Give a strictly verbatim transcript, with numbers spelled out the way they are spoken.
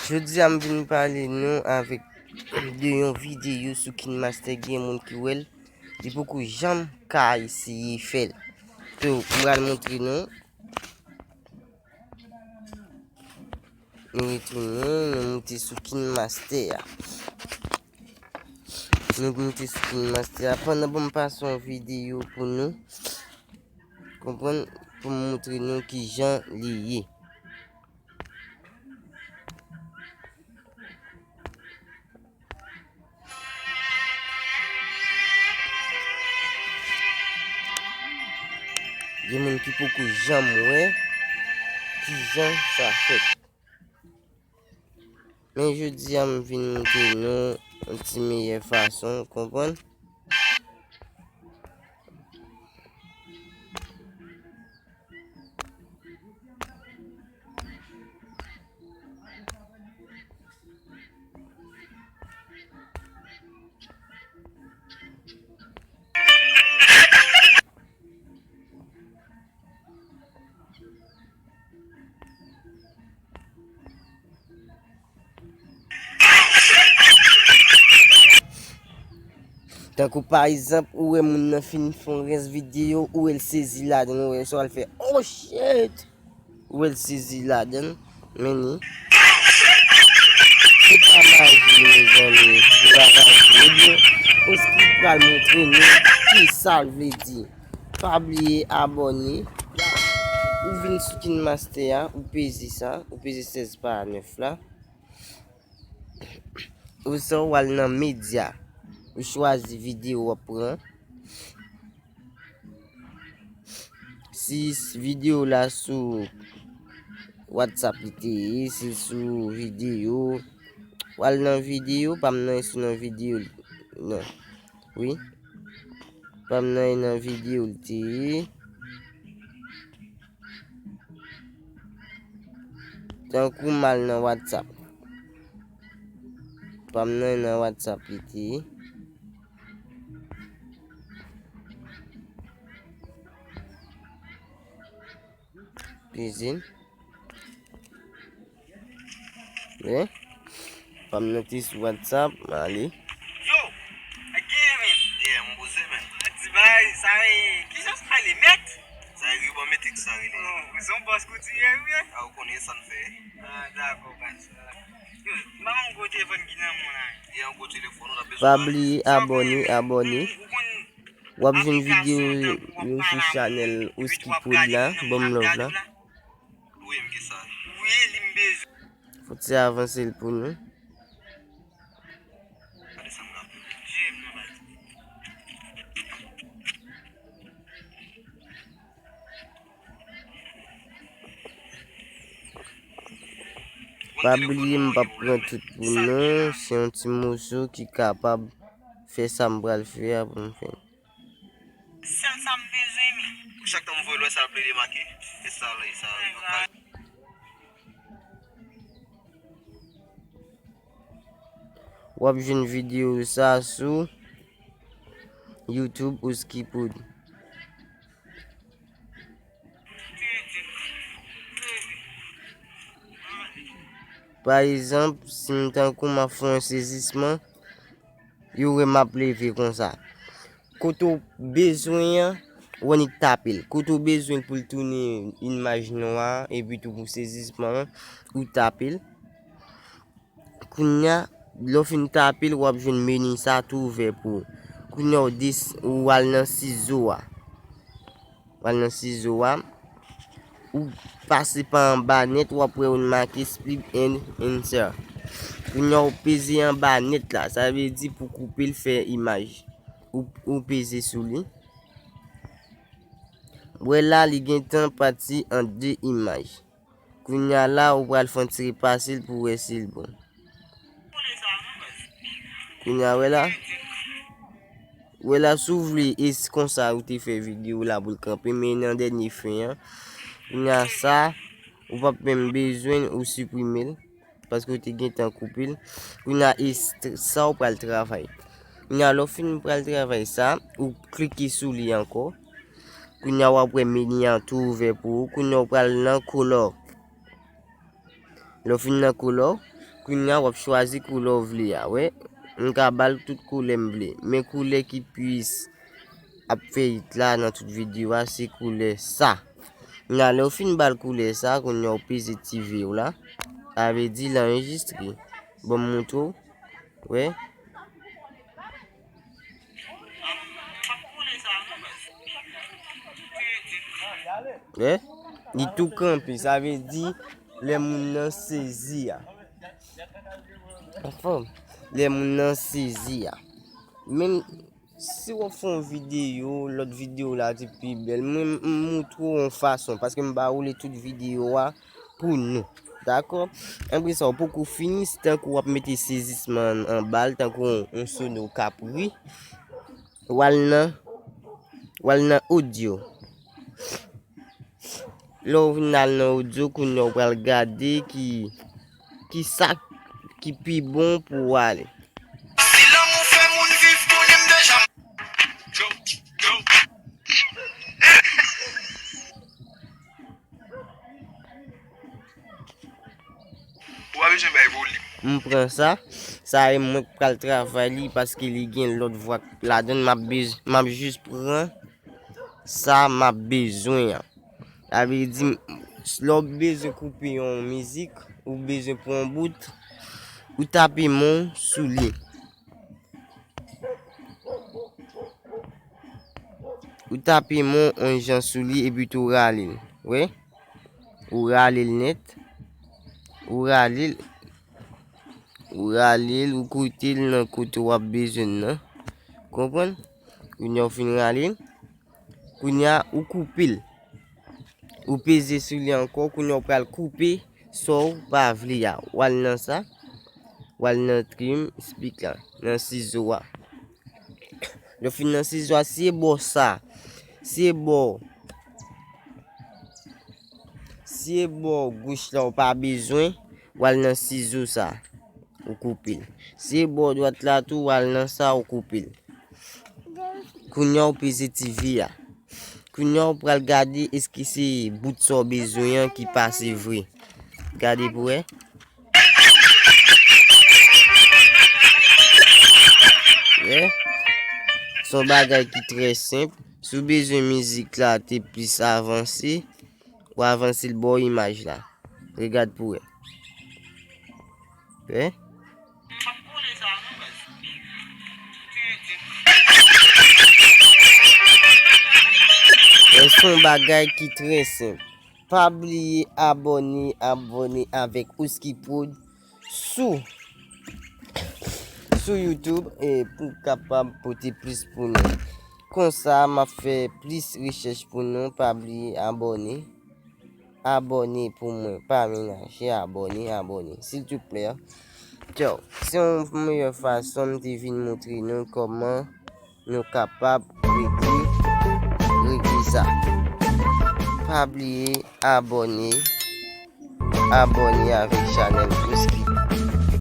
Jodi a m vin pale nou avèk de yon videyo sou KineMaster, gen moun ki wè l, li poko janm ka eseye fè l. So, m pral montre nou. Nou retounen, nou moute sou KineMaster a. Nou moute sou KineMaster a. Pandan bon m pase yon videyo pou nou konprann, pou m montre nou kijan li ye. Gen moun ki poko janm wè kijan sa fèt. Men jodi a m vin montre nou yon ti meyè fason, konprann? Tankou pa egzanp, ou wè moun nan fin fè yon rès videyo, ou wè l sezi ladan l, ou wè sa l fè, "Oh shit!" Ou wè l sezi ladan l, men ni. Se pa maji, mezanmi, se pa maji. Ebyen, Oski pral montre nou kisa l vle di. Pa bliye abòne. Ou vin sou KineMaster a, ou peze sa, ou peze sèz pa nèf la. Ou sa w al nan medya. Ou chwazi videyo w ap pran. Si s-, videyo la sou WhatsApp li te ye, si l sou videyo, w al nan videyo, pa m nan sou nan videyo, non. Wi. Pa m nan nan videyo li te ye. Tankou m al nan WhatsApp. Pa m nan nan WhatsApp li te ye. Peze. Wi. Pa m nan te sou WhatsApp, m ale. Yo, a gen men. Yeah, m poze men. Ti bay, sa e, kijan sa ale, mèt? Sa e riban metrik sa rele. Oh, ou se yon bòs koutiyè, wi. A, ou konnen sa n fè. Ah, dakò, baz. Yo, m pa konn gwo telefòn ki nan men w la. Yeah, yon gwo telefòn, ou ta bezwen. Pa bliye abòne, abòne. Ou konn W ap jwenn videyo yo sou chanèl Oski Prod la. Ban m love la. Wi, m gen sa. Wi, li m bezwen. Fò ti avanse l pou nou. Gade sa m ka fè. Jim nan baz. Pa bliye m p ap pran tout pou nou, se yon ti moso ki kapab fè sa m pral fè a pou m fè. Sèl sa m bezwen, men. Chak tan m voye lwen sa ap plede make. E sa la, e sa. W ap jwenn videyo sa sou YouTube Oski Prod. Pa egzanp, si m tankou m ap fè yon sezisman, yo wè m ap leve konsa. Kote w bezwen an, w annik tape l. Kote w bezwen pou l tounen imaj nwa, epi tou pou sezisman an, ou tape l. Kounya, lè w fin tape l, w ap jwenn meni sa tou ouvè pou ou. Kounya, w des-, ou al nan sizo a. W al nan sizo a. Ou pase pa anba nèt, w ap wè yon make split and insert. Kounya, w peze anba nèt la. Sa vle di pou koupe l fè imaj. Ou, ou peze sou li. W wè la, li gentan pati an de imaj. Kounya la, ou pral fè yon ti repase l pou wè si l bon. Kounya, wè la. Wè la, si w vle, e si konsa ou te fè videyo la pou l kanpe, men nan dènye fen an. Kounya sa, ou p ap menm bezwen ou siprime l. Paske w te gentan koupe l. Kounya, e s-, sa w pral travay. Kounya, lè w fin pral travay sa, ou klike sou li ankò. Kounya, w ap wè meni an tou ouvè pou ou. Kounya, w pral nan color. Lè w fin nan color, Kounye a w ap chwazi koulè w vle a, wè. M ka ba l tout koulè m vle. Men koulè ki plis ap fè it la nan tout videyo a, se koulè sa. Kounye a, lè w fin ba l koulè sa, kounye a w peze ti V w la. Sa vle di l anrejistre. Bon, m montre w. Wè. Wè. Li tou kanpe, sa vle di lè moun nan sezi a. Anfòm, lè moun nan sezi a. Menm si w ap fè yon videyo, lòt videyo la te pi bèl. Mwen, m montre w yon fason, paske m pa woule tout videyo a pou nou. Dakò? Apre sa, w poko fini, se tankou w ap mete sezisman anba l, tankou yon, yon sono k ap ri. W al nan, w al nan odyo. Lè w vin al nan odyo, kounye a w pral gade ki, ki sa ki pi bon pou w ale. Si lanmou fè moun viv, konnen m deja. Ou pa bezwen bay volim. M pran sa. Sa e mwen k pral travay li paske li gen lòt vwa ladan l. M ap bez-, m ap jis pran sa m ap bezwen an. Sa vle di, lè w bezwen koupe yon mizik, ou bezwen pran yon bout, ou tape men w sou li. Ou tape men w yon jan sou li epi tou rale l. Wè? Ou rale l nèt. Ou rale l. Ou rale l, ou kote l nan kote w ap bezwen l nan. Konprann? Kounye a w fin rale l. Kounye a, ou koupe l. Ou peze sou li ankò, kounye a w pral koupe sa w pa vle a. W al nan sa, w al nan trim, spik la, nan sizo a. Lè w fin nan sizo a, si e bò sa, si e bò, si e bò goch la w pa bezwen, w al nan sizo sa, ou koupe l. Si e bò dwat la tou, w al nan sa, ou koupe l. Kounye a w peze ti V a. Kounye a w pral gade èske se bout sa w bezwen an ki pase vre. Gade pou wè. Wè. Se yon bagay ki trè senp. Si w bezwen mizik la te plis avanse, ou avanse l ba w imaj la. Regad pou wè. Wè. Wè, se yon bagay ki trè senp. Pa bliye abòne, abòne avèk Ouski Prod sou, sou YouTube e pou kapab pote plis pou nou. Konsa, m ap fè plis rechèch pou nou. Pa bliye abòne. Abòne pou mwen. Pa menaje abòne, abòne. Siltouplè. Tchao. Se yon meyè fason m te vin montre nou kòman nou kapab regle, regle sa. Pa bliye abòne. Abòne avèk chanèl Ouski